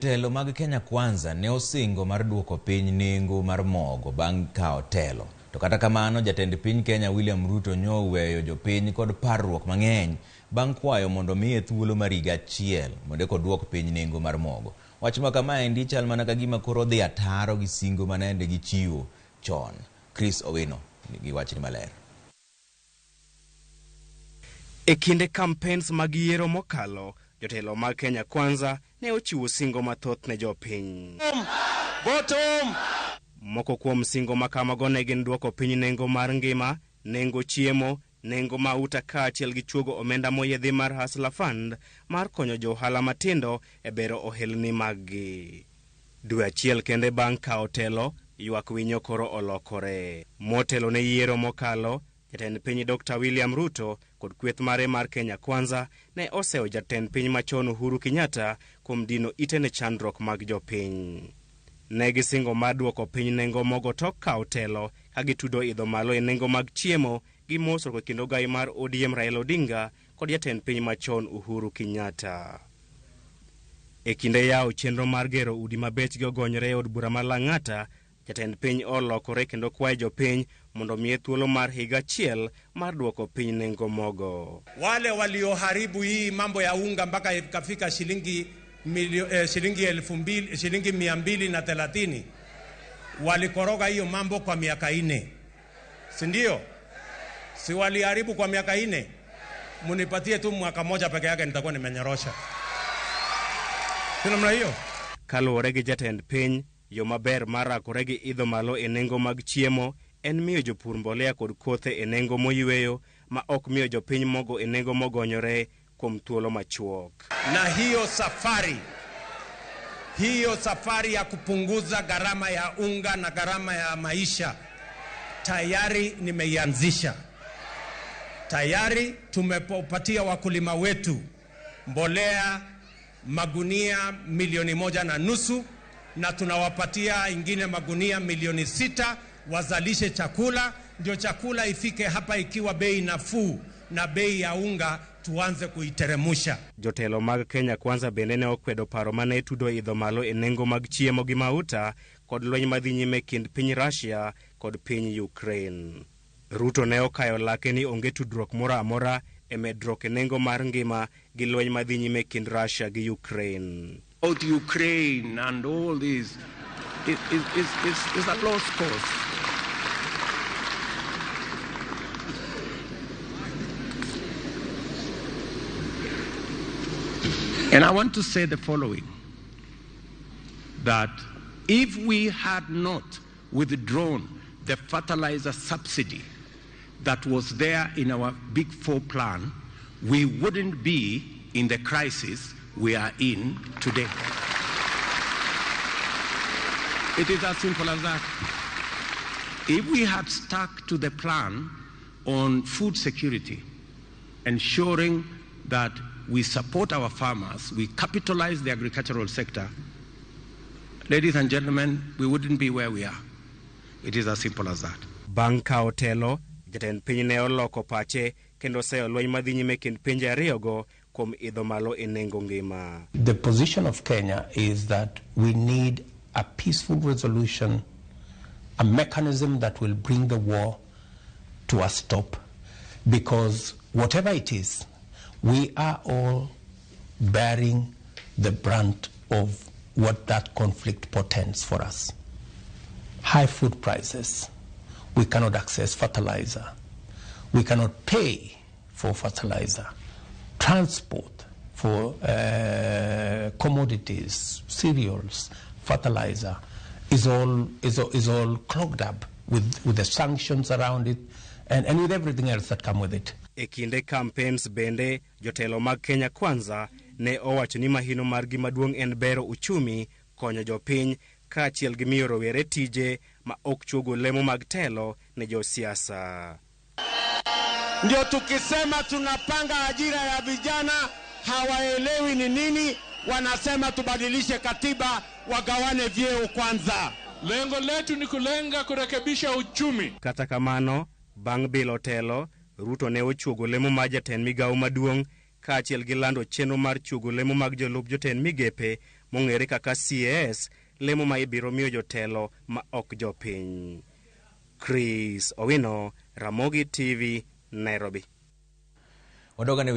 Jotelo mag Kenya Kwanza ne osingo mar duoko piny nengo mar mogo bang' kawo telo. To kata kamano, jatend piny Kenya William Ruto nyo oweyo jopiny kod parruok mang'eny bang' kwayo mondo omiye thuolo mar higa achiel mondo eka oduok piny nengo mar mogo. Wach ma kamaendi chal mana ka gima koro odhi ataro gi singo manende gichiwo chon. Chris Owino nigi wachni maler. E kinde campaigns mag yiero mokalo, jotelo mag Kenya Kwanza ne ochiwo singo mathoth ne jopiny. Bottom. Moko kuom singo ma kamago ne gin duoko piny nengo mar ngima, nengo chiemo, nengo mauta kaachiel gi chuogo omenda moyiedhi mar Hustler Fund mar konyo jo ohala matindo e bero ohelni maggi. Dwe achiel kende bang' kawo telo, ywak winyo koro olokore. Motelo ne yiero mokalo, jatend piny Dr. William Ruto kod kweth mare mar Kenya Kwanza ne oseyo jatend piny machon Uhuru Kenyatta kuom dino ite ne chandruok mag jopiny. Ne gisingo mar duoko piny nengo mogo tok kawo telo ka gitudo idho malo e nengo mag chiemo gi mosruok e kind ogai mar ODM Raila Odinga kod jatend piny machon Uhuru Kenyatta. E kinde yawo chenro mar gero udi ma bechgi ogonyore e od bura ma Lang'ata, jatend piny olokore kendo kwayo jopiny mondo omiye thuolo mar higa achiel mar duoko piny nengo mogo. Wale walioharibu hii mambo ya unga mpaka ikafika shilingi shilingi 2000, shilingi 230, walikoroga hiyo mambo kwa miaka 4, si ndio? Si waliharibu kwa miaka 4? Munipatie tu mwaka moja peke yake nitakuwa nimenyorosha. Si namna hiyo? Kaluwore gi jatend piny, yo maber mar rakore gi idho malo e nengo mag chiemo en miyo jopur mbolea kod kothe e nengo moyweyo ma ok miyo jopiny mogo e nengo mogonyore kuom thuolo machuok. Na hiyo safari ya kupunguza gharama ya unga na gharama ya maisha tayari nimeianzisha. Tayari tumepatia wakulima wetu mbolea magunia milioni 1.5, na tunawapatia ingine magunia milioni 6 wazalishe chakula, ndio chakula ifike hapa ikiwa bei nafuu na bei ya unga tuanze kuiteremusha. Jotelo mag Kenya Kwanza bende ne okwedo paro mane tudo idho malo e nengo mag chiemo gi mauta kod lweny madhi nyime kind piny Russia kod piny Ukraine. Ruto ne okayo lake ni onge tudruok moro amora e medruok e nengo mar ngima gi lweny madhi nyime kind Russia gi Ukraine. Both Ukraine and all this is a lost cause. And I want to say the following, that if we had not withdrawn the fertilizer subsidy that was there in our Big Four plan, we wouldn't be in the crisis we are in today. It is as simple as that. If we had stuck to the plan on food security, ensuring that we support our farmers, we capitalize the agricultural sector, ladies and gentlemen, we wouldn't be where we are. It is as simple as that. Bang' kawo telo, jatend piny ne oloko pache kendo seyo lweny madhi nyime kind pinje ariyogo kuom idho malo e nengo ngima. The position of Kenya is that we need a peaceful resolution, a mechanism that will bring the war to a stop, because whatever it is, we are all bearing the brunt of what that conflict portends for us. High food prices, we cannot access fertilizer, we cannot pay for fertilizer, transport for commodities, cereals, fertilizer is all clogged up with the sanctions around it and with everything else that come with it. E kinde campaigns bende, jotelo mag Kenya Kwanza ne owacho ni mahino margi maduong' en bero uchumi, konyo jopiny kaachiel gi miyo rowere tije ma ok chuogo lemo mag telo ne josiasa. Ndio tukisema tunapanga ajira ya vijana hawaelewi ni nini, wanasema tubadilishe katiba, wagawane vyeo kwanza. Lengo letu ni kulenga kurekebisha uchumi. Kata kamano, bang' bilo telo, Ruto ne ochuogo lemo mar jatend migawo maduong' kaachiel gi lando chenro mar chuogo lemo mag jolup jotend migepe mong'ere kaka CAS lemo ma ibiro miyo jotelo ma ok jopiny. Chris Owino, Ramogi TV, Nairobi. Wadogane.